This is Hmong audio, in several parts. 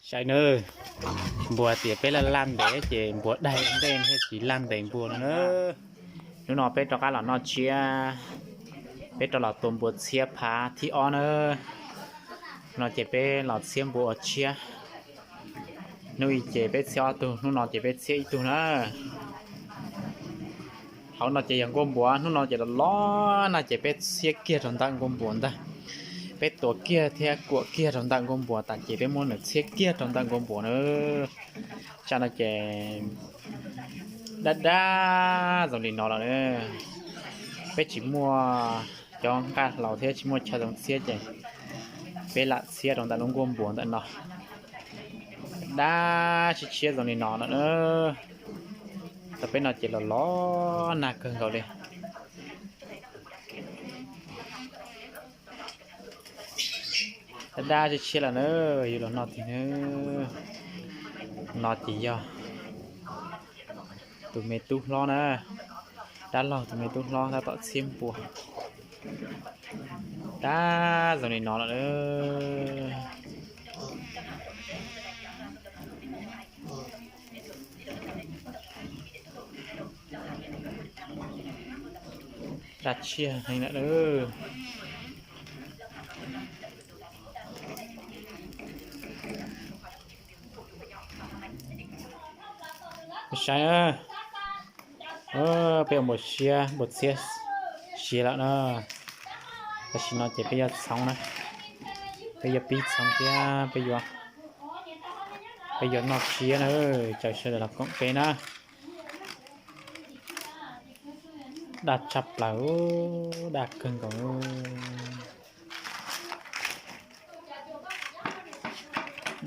Saib nawb, npuas tias peb laj laj ntev ces npuas daig ntej thiaj tsis laj ntev npuas no na. Hnub no peb rov qab los noj tshiab, peb rov los tua npuas txhiab phav thib ob na. No ces peb los txhiab npuas ua tshiab. Hnub i ces peb txhiab ob tug, hnub no ces peb txhiab ib tug na. Hauv no ces yog nkuaj npuas, hnub no ces los los na ces peb txhiab kiag rau ntawm nkuaj npuas ntag. Peb tua kiag thiab kuam kiag rau ntawm nkuaj npuas tas ces peb muab nws txhiab kiag rau ntawm nkuaj npuas na. Tsam no ces dab dab zoo li no lawm na. Peb tsis muaj cov nqaj hlau thiab tsis muaj chaw zoo txhiab ces peb lam txhiab rau ntawm lub nkuaj npuas ntawm no. Dab tshiab tshiab zoo li no lawm na. Tau peb no ces los los nag kawg nkaus li. Dab dab tshiab tshiab lawm na, yuav los noj tig na. No ces yog tus me tub hlob na, dab laug tus me tub hlob tab tom txhiab npuas. Dab zoo li no lawm na. Dab tshiab heev lawm. Saib, peb ua npuas siab, npuas txhiab siav lawm na. Tam sim no ces peb yuav txhoov na, peb yuav pib txhoov thiab peb yuav, peb yuav noj siab na. Caw sawv daws los koom peb na. Daj tshaj plaws, daj kawg nkaus.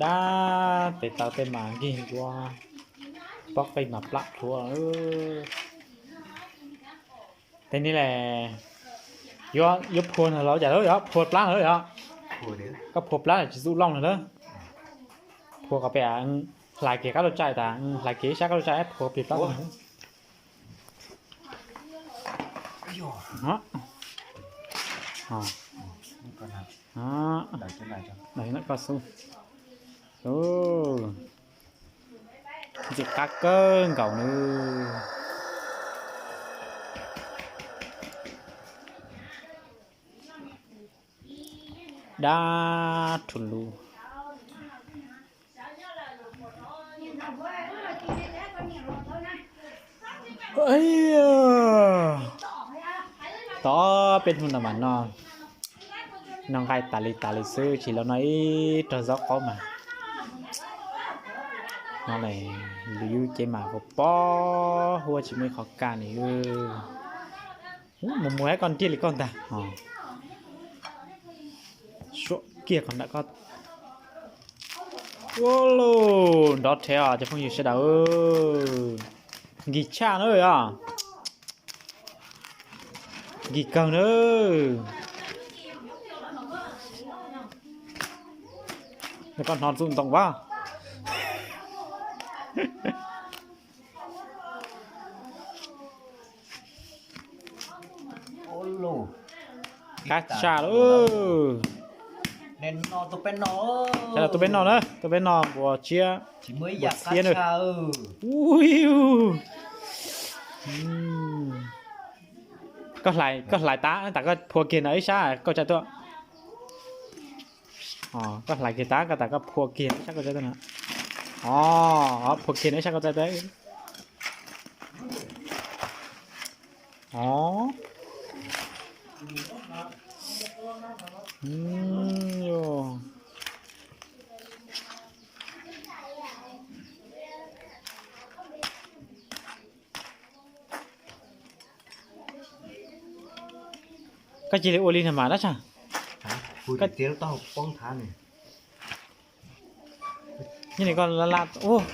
Dab tes taw tej mas nkig nkuav, pob qij mas plam plhuav. Tej ni le, yuav phua no los cas lawm yog phua plab no lawm yog? Koj phua plab tsis txuj looj no lawm. Phua kom pem hlais kiag kab loj tsaij tas, hlais kiag ib sab kab loj tsaij phua pem plab no. Ntxim qab kawg nkaus nawb. Dab rhu lus. Tau peb hnub no mas noj, noj nqaij tas li tas li xwb, tsis los noj ib rog zaub qaub mas. No lus yub cev mas pob pob huab tsis muaj ib qho kaj li. Mus mus ib koj ntiag li koj ntag. Suam kiag qhov nram koj. Ua lus nrov rhev os cov phooj ywg sawv daws. Nkig tshaj na yog. Nkig kawg na. Koj hnov txuj ntoo vaj. Qab tshaj lauj. Tus peb no na, tus peb no npuas tshiab, npuas tshiab na. Ui, koj hlais, koj hlais tas, tas koj phua kiag no ib sab koj tsaij tuaj. Koj hlais kiag tas, koj tas koj phua kiag ib sab koj tsaij tuaj na. Phua kiag no ib sab koj tsaij tuaj. Koj cia li ua li no mas dab tsi. Nyob li koj la,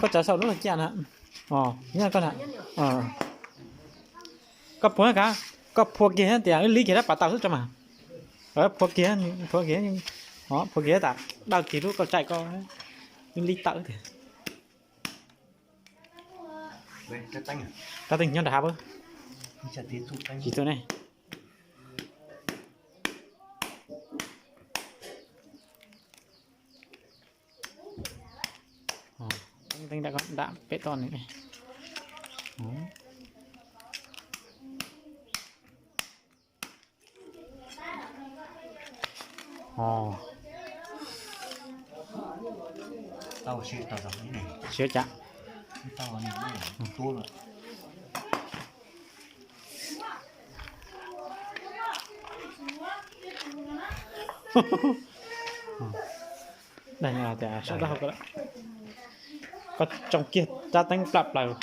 koj tsav saum lub los cia na. Koj na, koj phua kav, koj phua kiag tias wb li kiag dab pas tau xwb tso mas. Phua kiag, phua kiag, phua kiag tas dawj kiag lub koj tsaij koj, wb li tawm tiag. Rab teeg nyob nram hav, tsis tuaj ne. Teeb nram pem toj ne. Siab cas. Daig no tias sab taub hau ko lawm. Koj tsoo kiag rab teeb plaj plaws.